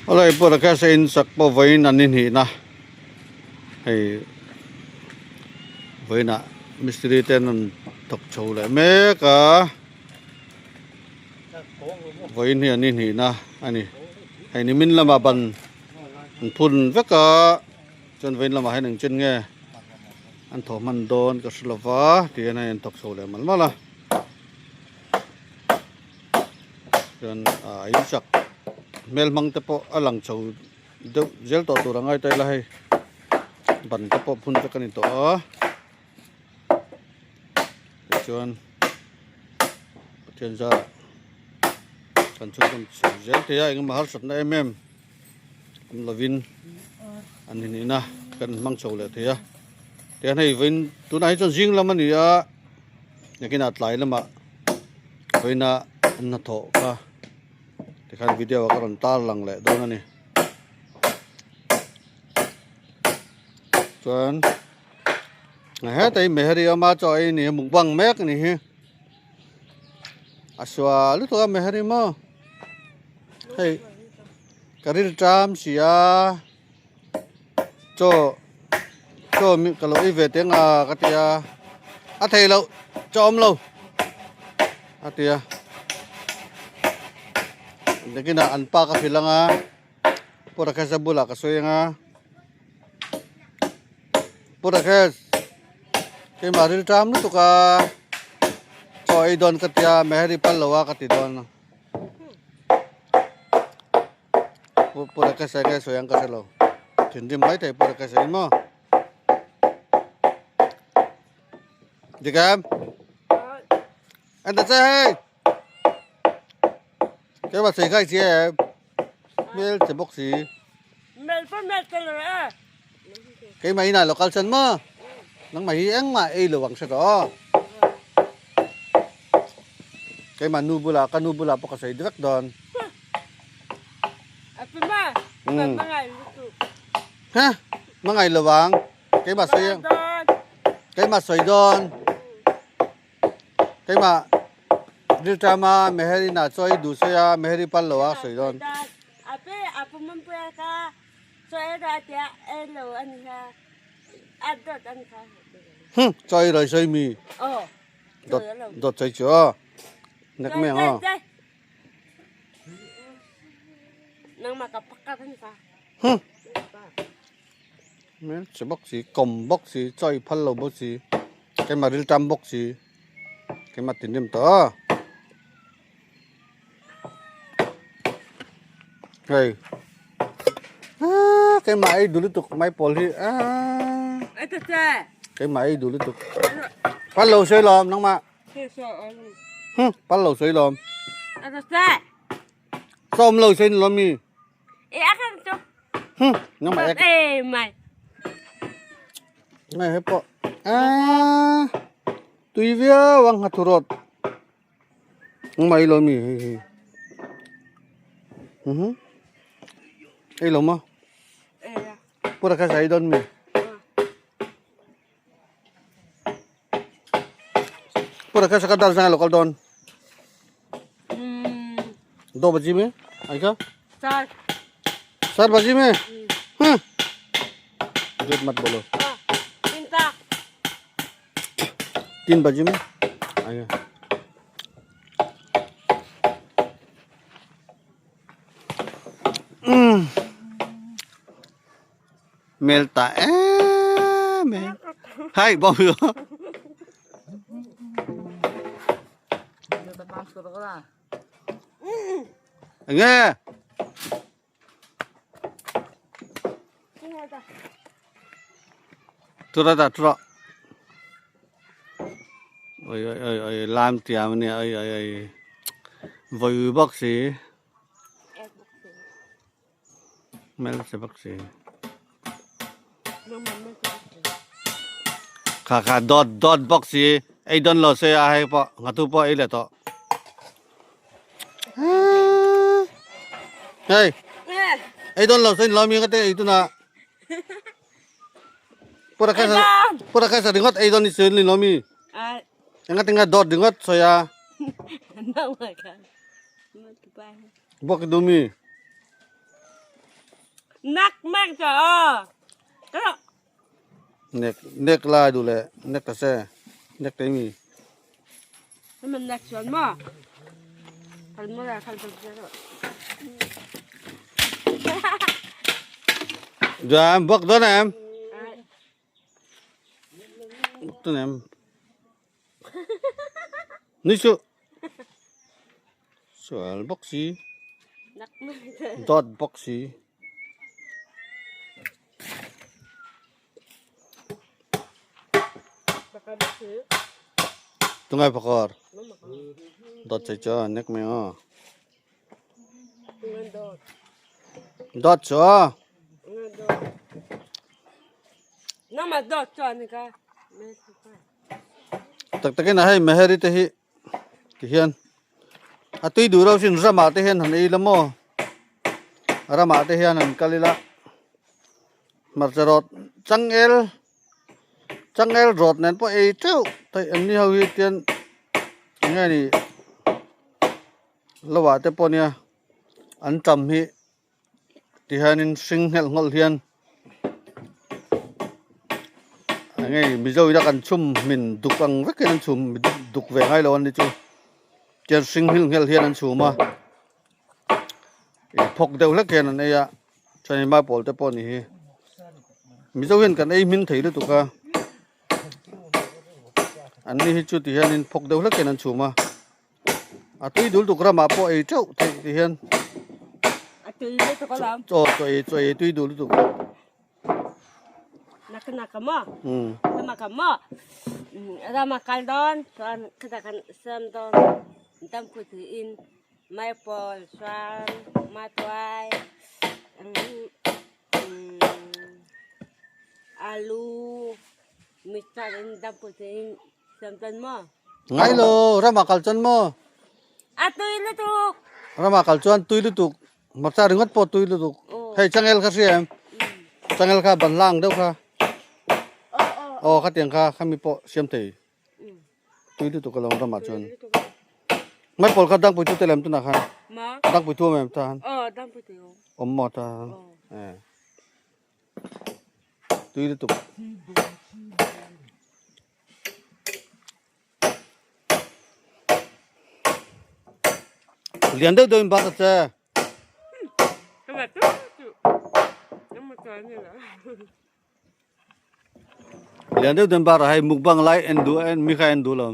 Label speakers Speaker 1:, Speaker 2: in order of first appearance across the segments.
Speaker 1: Helai pawh Rakesh a in sak pawh vawiin an inhihna hei vawiinah mistiri te an rawn thawk chho leh mek a vawiin hi an inhihna a ni hei nimin lamah ban an phun vek a chuan vawiin lamah hian engchen nge an thawh hman dawn ka hre lova tihian hei an thawk chho leh malh malh a. Chuan ah in sak hmel hmang te pawh a lang chho deuh zel tawh tur a ngai ta ila hei ban te pawh phun vek a ni tawh a tichuan Pathian zarah kan chhungkaw chho zel thei a engemaw harsatna em em awm lovin an inihna kan hmang chho leh thei a tihian hei vawiin tunah hi chuan zing lam a ni a. Nakinah tlai lamah vawiina an hnathawh kha tikhan video ah ka rawn tar lang leh dawn a ni chuan hetah hi mehari a awm a chaw ei a ni a mukbang mek a ni hi a sual lutuk a mehari maw hei ka rilṭam si a. Chaw chaw mi ka lo ei ve teng a ka ti a a thei loh chaw awm lo a ti a nakinah an pa ka hrilh ang a Pu Rakesh a bulah ka sawi ang a Pu Rakesh keimah rilṭam lutuk a chaw ei dawn ka tia meheri pal lo a ka ti dawn a. Pura ka sai nge sawi ang ka hre lo thinrim mai thei pura ka sai maw dik em anh ta che hei ke mà sei khai chi em mel che bawk si
Speaker 2: mel pa mel te lo a
Speaker 1: ke mai na local chan ma nang mai hi engmah ei lo ang hre tawh keimah nu bulah ka nu bulah pawh ka sawi vek dawn ha hmangaih lo vang keimah sawi keimah sawi dawn keimah rilṭama meherina chawi duh sawi a meheri pal lo a sawi dawn. Hum chawi rawi sawi mi dawt dawt sawi chu aw nek mai ang aw. Hum hmelchhe bawk si kawm bawk si chawi phal lo bawk si keimah rilṭam bawk si keimah thinrim tawh aw. Hei aaa keimah ei duh lutuk mai pawl hi aaa keimah ei duh lutuk phal lo sawi lawm nangmah hum phal lo sawi lawm sawm lo sawi ni lawm mi hum nangmah ek ngai he pawh aaa tui viau ang nghathu rawt. Nangmah ei lo mi hei hei mhm ei lo maw pura kha sai dawn mi pura kha saka dar zanga local dawn do baji me ai ka
Speaker 2: चार
Speaker 1: चार baji me hmm झूठ मत बोलो
Speaker 2: तीन
Speaker 1: तीन बजे में आया मिलता है मैं हाय बाबू nghe Tura ta tura. Oi oi oi oi lam tiam ania oi oi oi vawi bawk si hmelchhe bawk si kha kha dawt dawt bawk si ei dawn lo se a hei pawh nghathu pawh ei leh tawh. Hei ei dawn lo se in lawm i ka te ei tuna. Pura kha pura kha ringawt ei dawn ni se ni lawm i. Enga tinga dawt ringawt sawi a. Buak i dum i.
Speaker 2: Nak mek cha a. Ka
Speaker 1: Nek nek lai duh leh nek ta se nek te mi.
Speaker 2: Man nek chuan ma. Kan mo ra kan kan ro.
Speaker 1: Dạ em bốc đó nè em. Bốc đó nè em. Ni chu. Sual bawk si. Dawt bawk si. Tungai pakar. Dawt chai cha nek mai a. Dawt chu a. Tak takin a hei meheri te hi ti hian a tui duh reuh sin ramah te hian han ei la maw ramah te hian han kal ila hmarcha rawt changel changel rawt nen pawh ei teuh theih an ni ho hi tian eng nge ni lo ah te pawh nia an tam hi. Tihianin hring nghelh nghawlh hian eng nge mizo ina kan chhum hmin duk ang vek hian an chhum duk ve ngai lo an ni chu tian hring nghilh nghelh hian an chhum a ih phawk deuh hlek hian an ei a chuan hei maipawl te pawh a ni hi mizo hian kan ei hmin thei lutuk a an ni hi chu ti hianin phawk deuh hlek hian an chhum a. A tui dul tuk ramah pawh ei teuh theih ti hian.
Speaker 2: A tui lutuk alawm.
Speaker 1: Chaw chaw ei chaw ei tui dul lutuk.
Speaker 2: Nak nak ma. Rama ka ma. Rama kal dawn chuan khata kan siam dawn dam pui tui in maipawl chuan matuai alu mixture in dam pui tui in siam dawn maw.
Speaker 1: Ngai lo, ramah kal chuan maw?
Speaker 2: A tui lutuk.
Speaker 1: Ramah kal chuan tui lutuk. Hmarcha ringawt pawh tui lutuk. Hei changel kha hria em? Changel kha ban lang deuh kha. Aw khatiang kha khami pawh siam thei. Tui lutuk alawm ramah chuan. Maipawl kha dangpui thu tel em tunah khan? Dangpui thu awm em ta han? Awm maw ta han? Tui lutuk. Lian deuh deuh in bak a che. Lian deuh deuh in bak a hei mukbang lai en duh en mi kha en duh lo.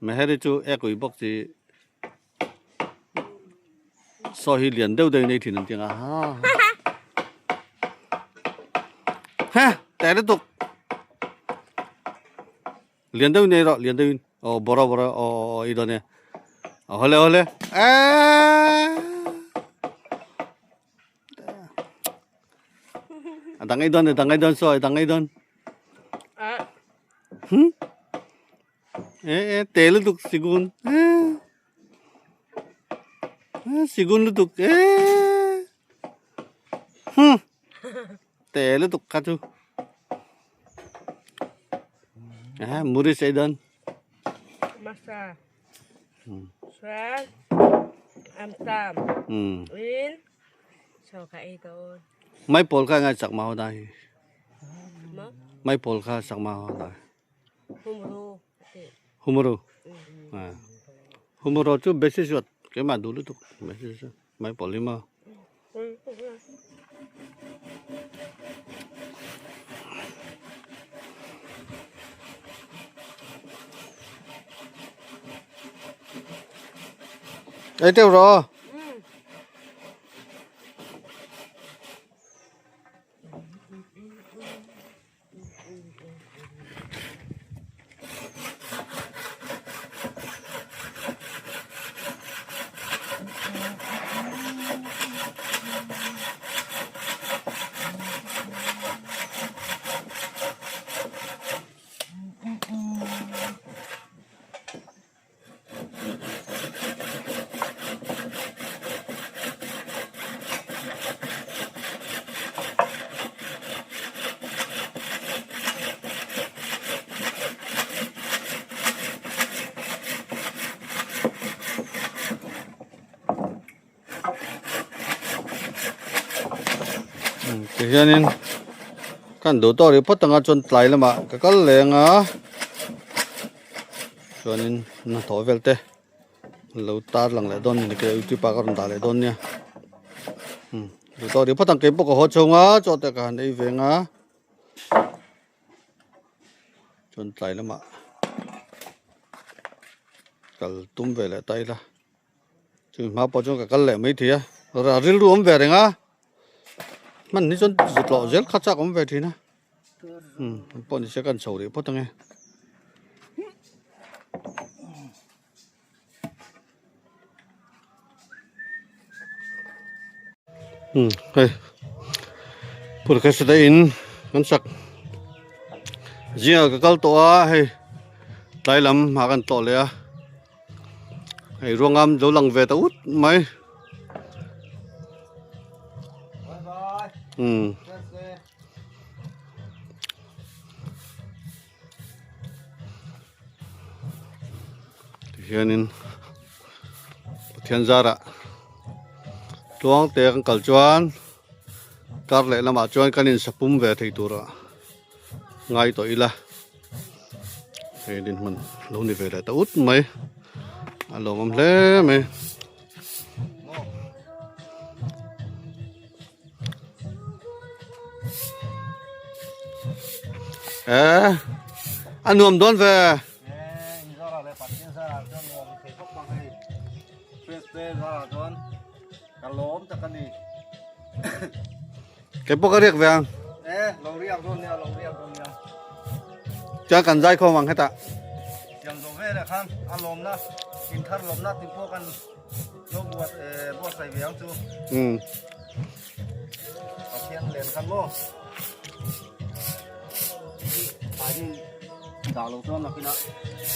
Speaker 1: Meheri chu ek ui bawk chi saw hi lian deuh deuh in ei thin an ti ang a ha ha teh lutuk lian deuh in ei rawh lian deuh in aw bawra bawra aw aw ei dawn e aw hawle hawle eeee a dang ei dawn a dang ei dawn saw a dang ei dawn. Hmm? Eh eh te lutuk sigun. Eh. Eh sigun lutuk eh. Hmm. Te lutuk kha chu. Eh muri sei don.
Speaker 2: Masa. Chuan am tam. In. Chaw ka ei dawn.
Speaker 1: Mai pawl kha ngai chak ma ho dai. Mai pawl kha sak ma ho dai. Humru. Humru chu besi suat keimah duh lutuk besi suat mai pawl hi maw. Ei teuh rawh. Tihianin kan duh tawk rih phawt anga chuan tlai lamah ka kal leng a chuanin hnathawh vel te lo tar lang leh dawn ni ke youtube ah ka rawn dah leh dawn nia duh tawk rih phawt ang keipawh ka haw chhung a chaw te ka han ei ve ang a chuan tlai lamah kal tum ve leh ta ila. Chumi hma pawh chuan ka kal leh mai thei a, rilru awm ve reng a, hman ni chuan zut loh zel kha chak awm ve thin a, umm pawh ni se ka chho rih phawt ange. Umm hei phur kha seta in kan sak zingah ka kal tawh a hei tlai lam ah kan tlawh leh a. Hei ruangam lo lang ve ta ut mai. Umm. Tihianin Pathian zarah tluang te kan kal chuan kar leh lamah chuan kan insapum ve thei tur a ngai tawh ila hei dinhmun lo ni ve leh ta ut mai a lawmawm hle mai. Eh a nuam dawn ve. Kei pawh ka riak ve ang.
Speaker 3: Eh, lo riak dawn nia, lo riak dawn nia.
Speaker 1: Chuan kan zai khawm ang hetah.
Speaker 3: Siam zo ve leh khan a lawmna, in thar lawmna tih pawh kan lo buat eh buatsaih ve ang chu.
Speaker 1: Um.
Speaker 3: Pathian len khan maw. Ai ni dah lo chuan nakina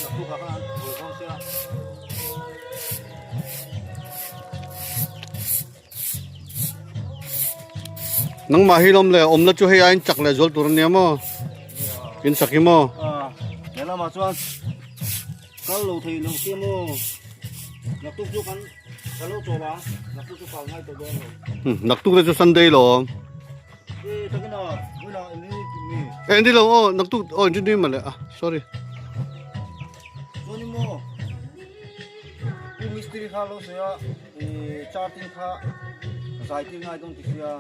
Speaker 3: naktuk ah khan buai khawm sia.
Speaker 1: Nangmah hi lawm le awmna chu hei aiin chak leh zual tur ania maw? In sak hi maw?
Speaker 3: He lamah chuan kal lo thei lo sia maw? Naktuk chu kan ka lo chawl ang, naktuk chu kal ngai tawh dawn lo.
Speaker 1: Naktuk te chu Sunday lo awm.
Speaker 3: E takin a, bulah ni mi.
Speaker 1: E ni lo aw, naktuk aw ni male a, sorry.
Speaker 3: Chuan maw? Pu mistiri kha lo sawi a. Charting kha zaitir ngai dawn ti sia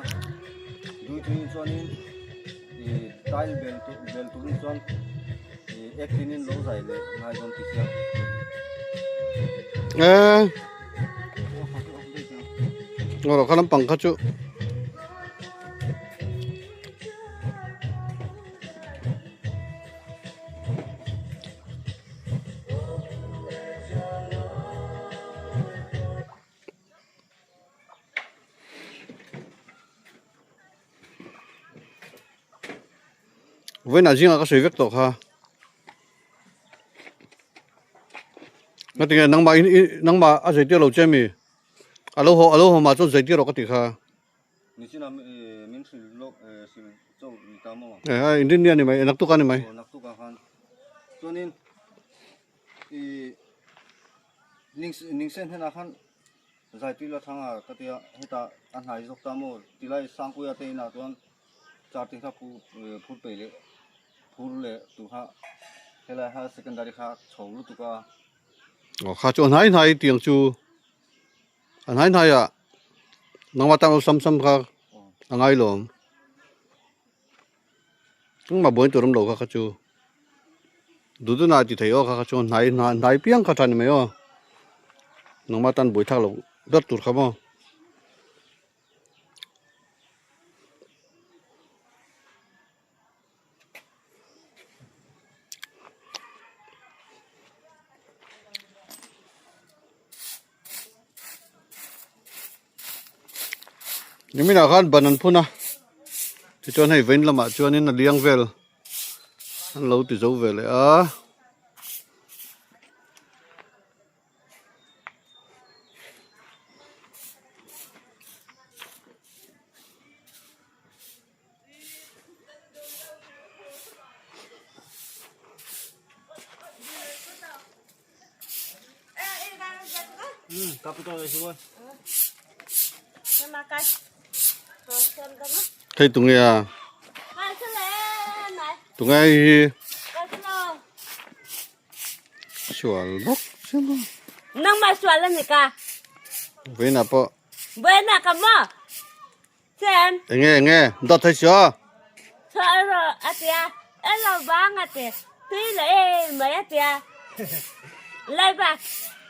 Speaker 3: dui tuiin chuanin tile bel bel turin chuan ek tinin lo zai leh ngai dawn ti sia.
Speaker 1: Eh. Ngawh kha lampang kha chu. Vawiinah zingah ka sawi vek tawh kha. Ngatinge nangmah in nangmah a zaitir lo che mi? A lo haw a lo haw mah chuan zaitir rawh ka tih kha.
Speaker 3: Nichina min hrilh lawk hrilh chauh ni ta maw?
Speaker 1: Eh inrinni a ni mai, naktuk a ni mai.
Speaker 3: Aw naktuk ah khan. Chuanin i ningsen hnenah khan Zaitui la thang a ka tia hetah a hnai zawk ta maw tilai Sangpuia te inah chuan char te kha phur peih leh phur leh tur kha helai kha secondary kha chho lutuk a.
Speaker 1: Aw kha chu a hnai hnai tiang chu. A hnai hnai ah nangmah tan awlsam sam kha a ngai lo ang. Engmah buai tur awm lo kha kha chu duh duh ah ti thei aw kha kha chu hnai hnai piang kha tha ni mai aw. Nangmah tan buai thlak loh ber tur kha maw. Niminah khan ban an phun a tichuan hei vawiin lamah chuanin a liang vel an lo ti zo ve leh a. Thei tunge a? Tunge hei hi? Sual bawk sia maw?
Speaker 2: Nangmah sual a ni ka.
Speaker 1: Vawiinah pawh.
Speaker 2: Vawiinah ka maw? Chen.
Speaker 1: Enge enge dawt thei sia.
Speaker 2: Chhuah erawh a tia, elo bang a ti, tui leh em mai a tia. Laiba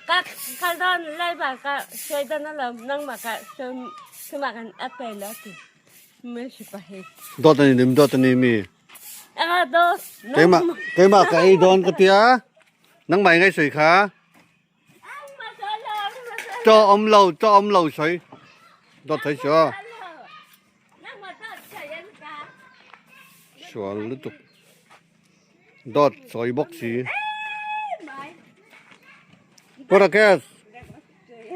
Speaker 2: ka kal dawn laiba ka sawi dawn alawm nangmah ka sawi chungah kan a pe lo a ti min hri pahin.
Speaker 1: Dawt a ni lim dawt a ni mi.
Speaker 2: Enge dawt.
Speaker 1: Keimah keimah ka ei dawn ka tia nangmah i ngaihsawi kha. Chaw awm lo chaw awm lo sawi dawt thei chu sual lutuk dawt sawi bawk si Pu Rakesh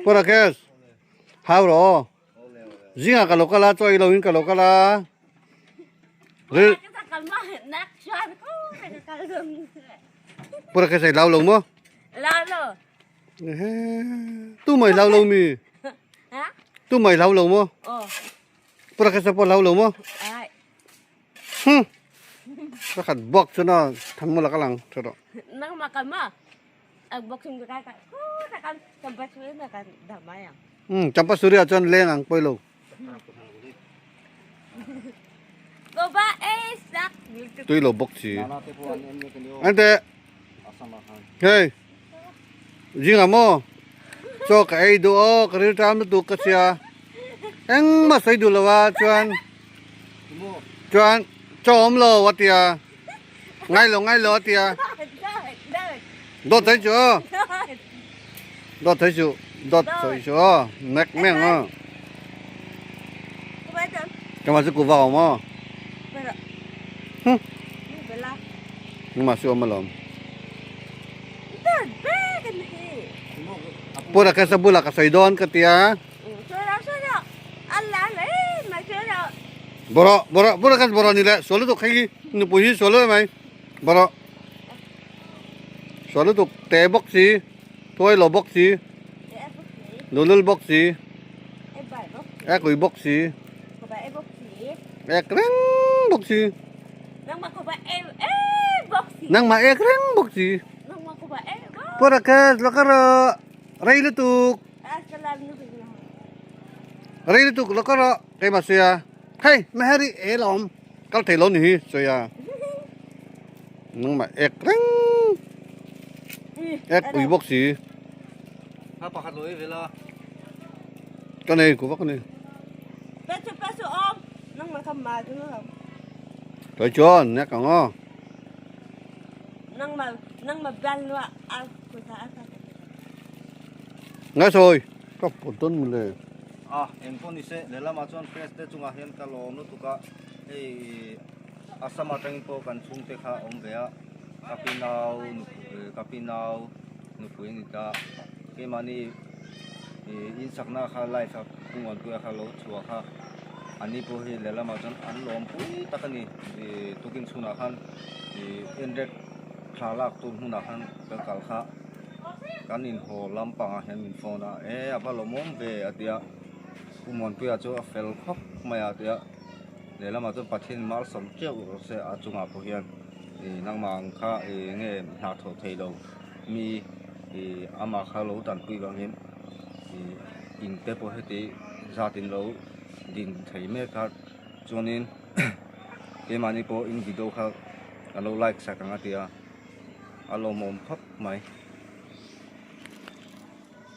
Speaker 1: Pu Rakesh hau rawh aw zingah ka lo kal a chaw ei lo in ka lo kal a ril Pu Rakesh ei lau lo maw. Tu mai hlau lo mi? Tu mai hlau lo maw? Pu Rakesh pawh hlau lo maw? Hum. Ka khat bawk chu na tham mawla ka lang tha rawh. Um Champasuri ah chuan leng ang pawi lo. Tui lo bawk si. Ante. Hei. Zinga maw. Chaw ka ei duh aw ka ril ṭam lutuk ka sia. Engmah sawi duh lo a chuan. Chuan chaw awm lo a tia. Ngai lo ngai lo a tia. Dawt thei chu aw. Dawt thei chu dawt sawi chu aw. Nek meng aw. Kama chu kuva awm aw. Hm. Nima chu awm alawm. Pura ka sa bula ka sawi dawn ka tia. Bawrah bawrah bawrah ka bawrah ni le sual lutuk hei nupui hi sual lutuk mai bawrah sual lutuk te bawk si tuai lo bawk si nulul bawk si ek ui bawk si ek reng bawk si nangmah ek reng bawk si pawrah ka lakara rei lutuk. Rei lutuk lo ka rawh keimah sawi a hei Mary e la awm kal thei lo ni hi sawi a nangmah ek reng ek ui bawk si ka nei ku vak a ni Tôi chuan nek ang aw. Ngai sawi ka pawt dawn maw le.
Speaker 3: A eng pawh ni se lehlamah chuan press te chungah hian ka lawm lutuk a hei Assam atangin pawh kan chhungte kha a awm ve a ka pi nau ka pi nau nupui a ni ta keimahni ih insakna kha live a Pungwanpuia kha lo chhuah kha ani pawh hi lehlamah chuan an lawm pui tak a ni ih tukin chhunah khan ih enrek thla lak tur hmunah khan ka kal kha. Kan inhaw lampangah hian min phone a, e a va lawmawm ve a ti a, Pu Muanpuia chu a fel khawp mai a ti a, lehlamah chuan Pathian malsawm teuh rawh se a chungah pawh hian ih nangmah ang kha ih nge hna thawh thei lo mi ih amah kha lo tanpui vangin ih in te pawh heti zat in lo din thei mek a chuanin keimahni pawh in video kha ka lo like sak ang a ti a. A lawmawm khawp mai.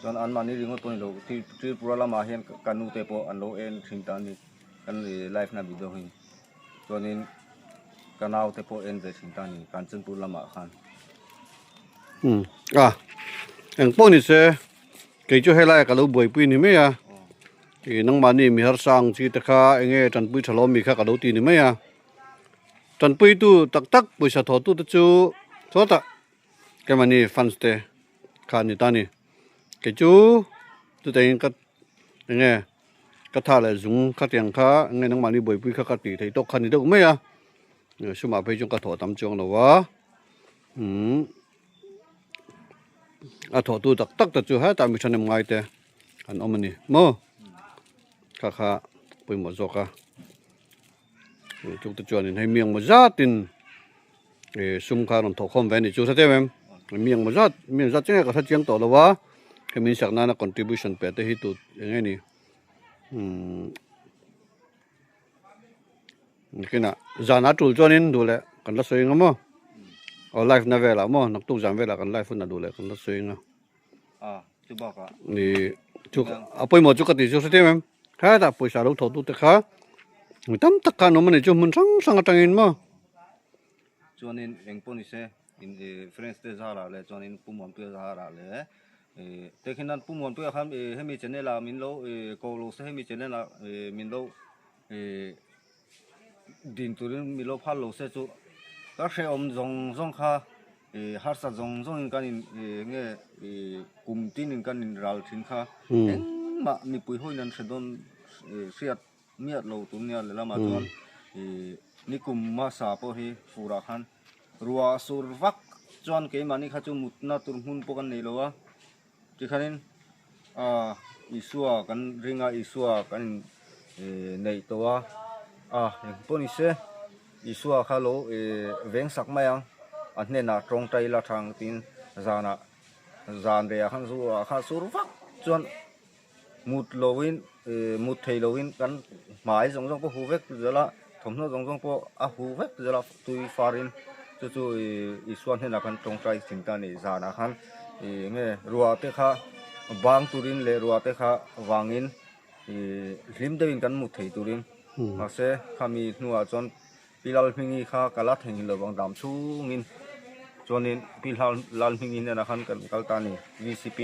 Speaker 3: Chuan anmahni ringawt pawh ni lo Tripura lamah hian ka nu te pawh an lo en thin ta a ni kan live na video hi. Chuanin ka nau te pawh en ve thin ta a ni Kanchanpur lamah khan.
Speaker 1: Umm a eng pawh ni se kei chu helai ah ka lo buaipui ni mai a ih nangmahni mi harsa ang chi te kha eng nge tanpui tha lo mi kha ka lo ti ni mai a. Tanpuitu tak tak pawisa thawhtute chu sawtah keimahni fans te kha an ni ta a ni. Kei chu chutah ka eng nge ka tha leh zung khatiang kha eng nge nangmahni buaipui kha ka tih theih tawk kha a ni deuh mai a, sumah phei chuan ka thawh tam chuang lo a, umm a thawhtu tak tak te chu hetah mi thahnem ngai te an awm a ni maw kha kha pawimawh zawk a. Chungte chuanin hei mi engmaw zatin ih sum kha a rawn thawh khawm ve a ni chu hre teuh em mi engmaw zat mi engzat chiang nge ka hre chiang tawh lo a hemi in sak nana contribution pe te hi tu eng nge ni umm nakinah zan a tul chuanin duh leh kan la sawi ang maw aw live na velah maw naktuk zan velah kan live hun a duh leh kan la sawi ang a. Ni chu a pawimawh chu ka tih chu hre teuh em hetah pawisa lo thawh tute kha mi tam tak kha an awm a ni chu hmun hrang hrang atangin maw.
Speaker 3: Chuanin eng pawh ni se in ih friends te zarah leh chuanin Pu Muanpuia zarah leh ih tehkhin nan Pu Muanpuia khan ih hemi channel ah min lo ih ko lo se hemi channel ah ih min lo ih din turin min lo phal lo se chu ka hrehawm zawng zawng kha. Ih harsa zawng zawngin kan in ih nge ih kum tinin kan in ral thin kha engmah mipui hawiin an hre dawn ih hriat miah lo tur nia lehlamah chuan ih nikum hmasa pawh hi furah khan ruah sur vak chuan keimahni kha chu mutna tur hmun pawh kan nei lo a tikhanin ah Isua kan ring a Isua kan in ih neih tawh a ah engpawh ni se. Isua kha lo veng sak mai ang, a hnenah tawngtai la thang tiin zanah zan rehah khan zu ah kha sur vak chuan mut loin mut thei loin kan hmai zawng zawng pawh hu vek zel a, thawmhnaw zawng zawng pawh a hu vek zel a tui farin chu chu Isua hnenah khan tawngtai thin ta a ni zanah khan eng nge ruah te kha bang turin leh ruah te kha vangin. Ih hlim deuhin kan mut thei turin mahse khami hnuah chuan Pi Lalhmingi kha ka la theihnghilh lo vang dam chhungin chuanin Pi Lalhmingi hnenah khan kan kal ta a ni VCP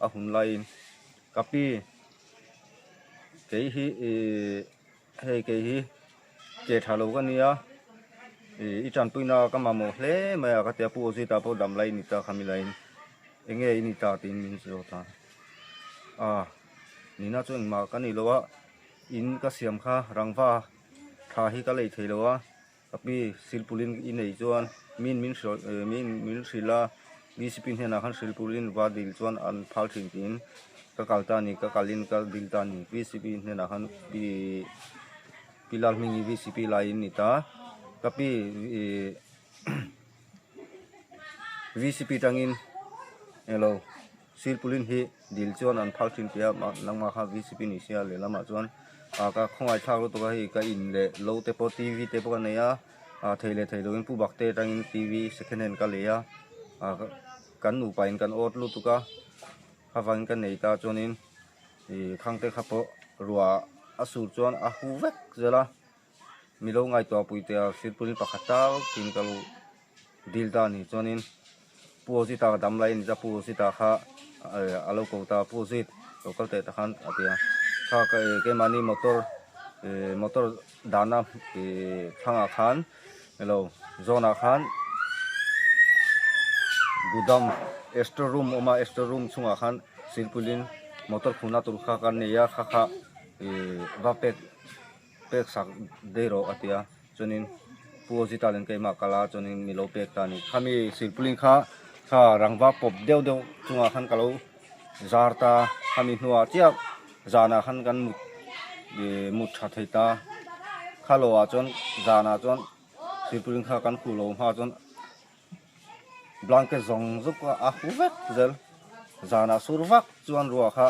Speaker 3: a hun laiin ka pi kei hi ih hei kei hi ke tha lo ka nia ih i tanpuina ka mamawh hle mai a ka ti a Pu Ozita pawh dam lai a ni ta khami laiin enge i ni ta tiin min zawt a. A nihna chu engmah ka ni lo a in ka siam kha rangva tha hi ka lei thei lo a ka pi silpulin i nei chuan min min hrilh min min hrilh a bcp hnenah khan silpulin va dil chuan an phal thin tiin ka kal ta a ni ka kalin ka dil ta a ni bcp hnenah khan ih pi Lalhmingi bcp laiin ni ta ka pi ih. Vcp tangin elo silpulin hi dil chuan an phal thin tih a nangmah kha vcp ni sia lehlamah chuan ah ka khawngaih thlak lutuk a hei ka in leh lo te pawh tv te pawh ka nei a ah thei leh thei lovin pu bak te atangin tv second hand ka lei a ah kan nupa in kan awt lutuk a avangin ka nei ta chuanin ih khang te kha pawh ruah a sur chuan a hu vek zel a. Mi lo ngaihtuah pui te a silpulin pakhat tal tiin ka lo dil ta a ni chuanin Pu Ozita ka dam laiin Pu Ozita kha a lo ko ta Pu Ozit lo kal teh takhan a ti a kha keimahni motor motor dahna thlangah khan elo zawnah khan gudam store room a awm a store room chhungah khan silpulin motor khuhna tur kha kan nei a kha kha va pek. Pek sak daih rawh a ti a, chuanin Pu Ozita nen keimah kal a, chuanin mi lo pek ta a ni. Khami silpulin kha kha rangva pawp deuh deuh chungah khan ka lo zar ta, khami hnuah chiah zanah khan kan mut ih mut tha thei ta, kha lo ah chuan zanah chuan silpulin kha kan khuh lo hma chuan blanket zawng zawng kha a hu vek zel, zanah sur vak chuan ruah kha.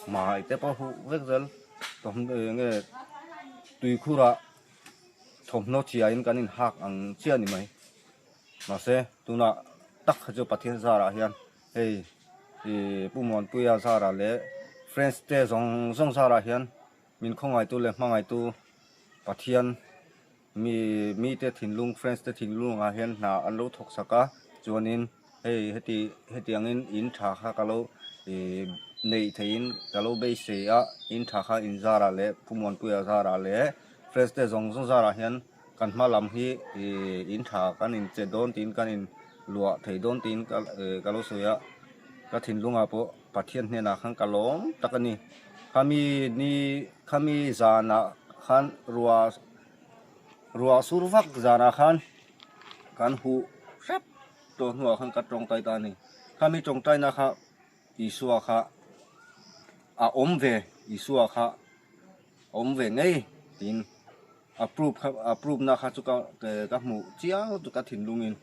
Speaker 3: Hmai te pawh huh vek zel thawmhnaw eng nge tuikhurah thawmhnaw chiahin kan inhak ang chiah a ni mai mahse tunah tak kha chu Pathian zarah hian hei ih Pu Muanpuia zarah leh friends te zawng zawng zarah hian min khawngaitu leh hmangaitu Pathian Mi mite thinlung friends te thinlung ah hian hna an lo thawk sak a chuanin hei heti hetiangin in tha kha ka lo ih neih theihin ka lo beisei a in tha kha in zarah leh Pu Muanpuia zarah leh friends te zawng zawng zarah hian kan hma lam hi ih in tha kan in che dawn tiin kan in luah thei dawn tiin ka ih ka lo sawi a ka thinlungah pawh Pathian hnenah khan ka lawm tak a ni khami ni khami zanah khan ruah. Ruah sur vak zanah khan kan huh hrep tawh hnuah khan ka tawngtai ta a ni. Khami tawngtaina kha Isua kha a awm ve, Isua kha a awm ve ngei tiin Approve kha approve na kha chu ka ka hmuh chiang lutuk a thinlungin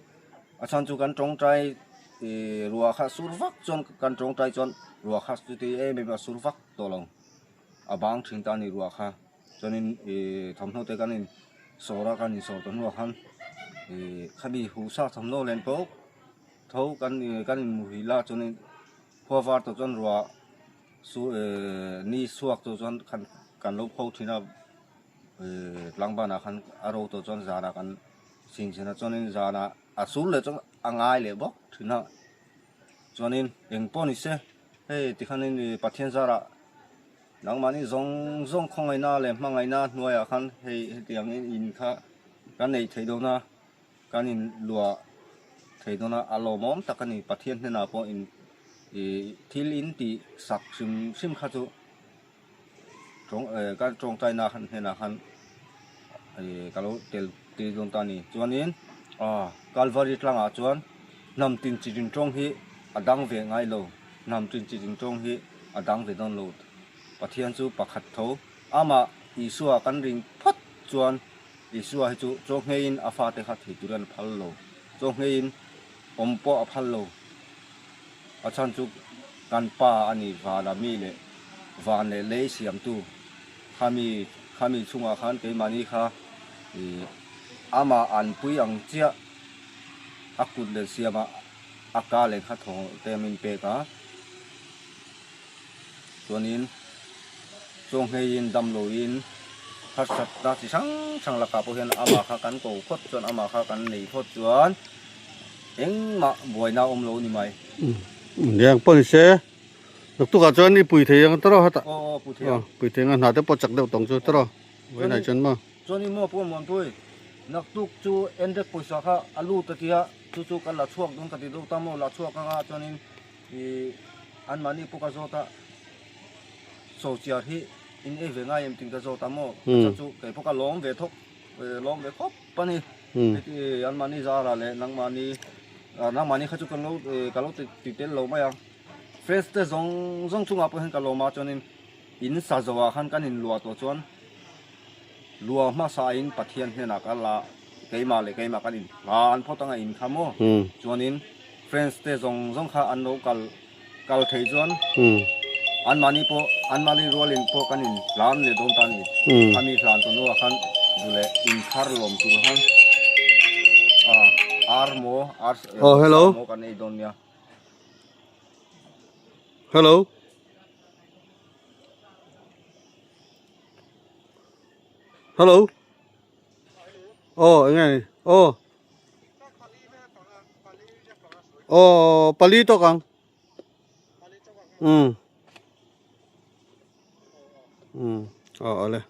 Speaker 3: a chhan chu kan tawngtai ih ruah kha sur vak chuan kan tawngtai chuan ruah kha chuti em em a sur vak tawh lo a bang thin ta a ni ruah kha chuanin ih thawmhnaw te kan in sawr a kan in sawr tawh hnuah khan ih khami huh sa thawmhnaw len pawh tho kan kan in muhil a chuanin khua var tawh chuan ruah su ih ni chhuak tawh chuan khan kan lo pho thin a. Tlangbanah khan a ro tawh chuan zanah kan chhin chhin a chuanin zanah a sur leh chuan a ngai leh bawk thin a chuanin eng pawh ni se hei tikhanin ih Pathian zarah nangmahni zawng zawng khawngaihna leh hmangaihna hnuaiah khan hei hetiang in in kha kan neih theih dawn a kan in luah thei dawn a a lawmawm tak a ni Pathian hnenah pawh in ih thil in tih sak hrim hrim kha chu. Tawng eh ka tawngtaina khan hnenah khan ih ka lo tel tir dawn ta a ni chuanin ah Kalvari tlangah chuan hnam tin chi tin tawng hi a dang ve ngai lo hnam tin chi tin tawng hi a dang ve dawn lo Pathian chu pakhat tho amah Isua kan ring phawt chuan Isua hi chu chaw ngheiin a fate kha thei turin a phal lo chaw ngheiin awm pawh a phal lo. A chhan chu kan pa a ni vana mi leh van leh lei siamtu khami khami chungah khan keimahni kha ih amah an pui ang chiah a kut leh siama a ka leh kha thaw te min pek a chuanin chawngheiin damloin harsatna chi hrang hrang lakah pawh hian amah kha kan ko phawt chuan amah kha kan nei phawt chuan engmah buaina a awm lo a ni mai.
Speaker 1: Liang pawh ni se naktukah chuan i pui thei ang tawrh a hetah
Speaker 3: Aw aw pui thei ang.
Speaker 1: Pui thei ang a hna te pawh chak deuh tawng chu tawrh a vawiinah chuan maw.
Speaker 3: Chuan i maw pawh Muanpui naktuk chu endek pawisa kha a lut a tia chu chu ka la chhuak dawn ka ti deuh ta maw la chhuak anga chuanin Ih anmahni pawh ka zawt a, Sochiar hi in ei ve ngai em tih ka zawt a maw? Acha chu kei pawh ka lawm ve thawk, lawm ve khawp a ni. Heti anmahni zara leh nangmahni, nangmahni kha chu ka lo ka lo ti tel lo mai a. Friends te zawng zawng chungah pawh hian ka lawm a, chuanin in sa zawhah khan kan inluah tawh chuan Lua hmasa in Pathian hnenah ka la keimah leh keimah kan in hlan phawt anga in kha maw chuanin friends te zawng zawng kha an lo kal kal thei chuan anmahni pawh anmahni rualin pawh kan in hlan leh dawn ta a ni khami hlan tawh hnuah khan duh leh inthar lawm tur khan ar maw ar maw kan ei dawn nia.
Speaker 1: Hello. Hello. Oh, eng nge? Oh. Oh, pali tawk ang. Um. Um. Oh, ale.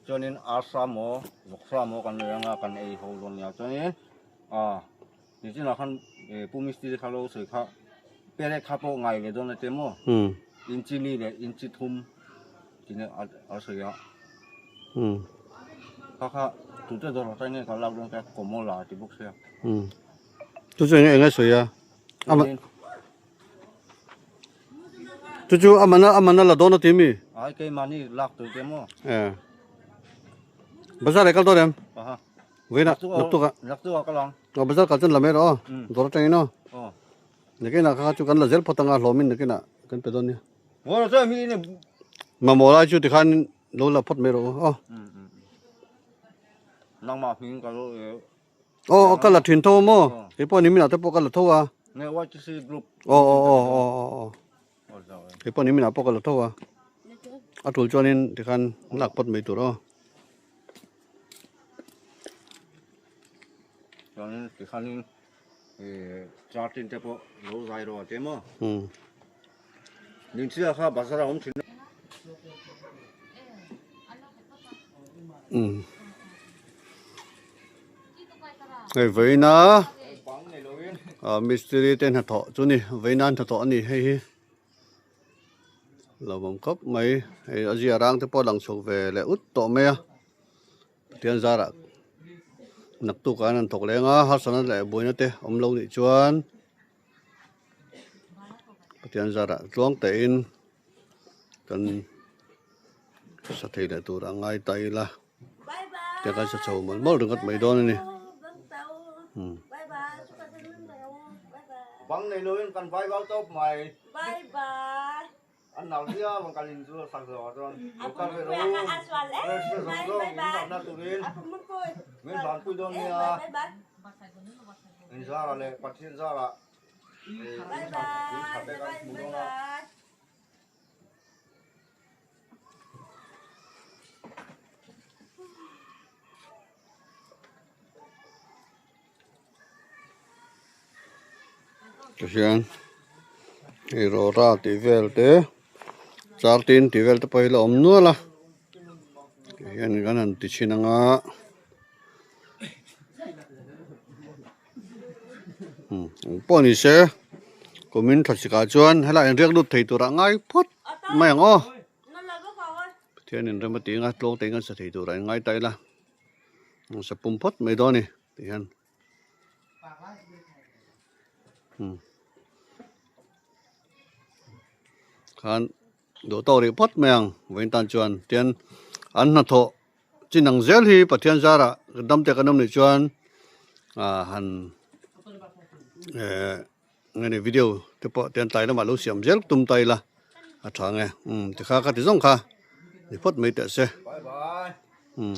Speaker 3: Chuanin arsa maw vawksa maw kan nei anga kan ei ho dawn nia chuanin ah nichinah khan pu mistiri kha lo sawi kha perek kha pawh ngai ve dawn a che maw inchi li leh inchi thum tih a sawi a kha kha tute dawr atang nge ka lak dawn kha kawmawla a ti bawk sia.
Speaker 1: Chu chu eng nge sawi a? Chu chu a man a man a la dawn a ti mi?
Speaker 3: Ai keimahni lak tur te maw?
Speaker 1: Eh. Bazar ah kal dawn em?
Speaker 3: Aha.
Speaker 1: Vawiinah naktuk ah.
Speaker 3: Naktuk ah kal ang.
Speaker 1: Aw bazar kal chuan la mai rawh aw. Dawr atangin aw.
Speaker 3: Aw.
Speaker 1: Nakinah kha chu kan la zel phawt anga hlawmin nakinah kan pe dawn nia.
Speaker 3: Vawiinah chuan mi in
Speaker 1: Mamawh lai chu tikhan lo la phawt mai rawh aw.
Speaker 3: Nangmah hming ka lo
Speaker 1: Aw ka la thin tho a maw? Kei pawh niminah te pawh ka la tho a.
Speaker 3: Nge YTC group.
Speaker 1: Aw aw aw aw aw aw. Kei pawh niminah pawh ka la tho a. A tul chuanin tikhan lak phawt mai tur aw.
Speaker 3: Chuanin tikhanin chartin te pawh lo zai rawh a che maw? Ninchhia kha bazar a awm thin.
Speaker 1: Hei vawiina mistiri te hnathawh chu ni vawiina an hnathawh a ni hei hi lawmawm khawp mai hei a zia rang te pawh a lang chhuak ve leh ut tawh mai a Pathian zarah naktuk ah an han thawk leng a harsatna leh buaina te awm lo nih chuan. Pathian zarah tluang tein kan sa thei leh tur a ngai ta ila tiang kan sa chho mawlh mawlh ringawt mai dawn a ni.
Speaker 3: Bang nei loin kan vai vau tawp mai. An nau viau ang kan in chu sak zawh ah chuan lo kal ve rawh u rest te zawng zawng in dam na turin min van pui dawn nia in zar ah leh Pathian zar ah in tha te kan hmu dawn a.
Speaker 1: Tihian hei rawra tih vel te char tin tih vel te pawh hi la awm nual a tihian kan han ti chhin anga umm pawh ni se kumin tha chikah chuan helai inriak lut thei turah ngai phawt mai ang aw Pathian in rem a tih anga tlawng te in kan sa thei turah in ngai ta ila sa pum phawt mai dawn a ni tihian. Khan duh tawk rih phawt mai ang vawiin tan chuan tian an hnathawh chin ang zel hi Pathian zarah dam te kan awm nih chuan ah han eh nge ni video te pawh tian tlai lamah lo siam zel tum ta ila a tha nge umm tikha ka ti zawng kha ni phawt mai teh se umm.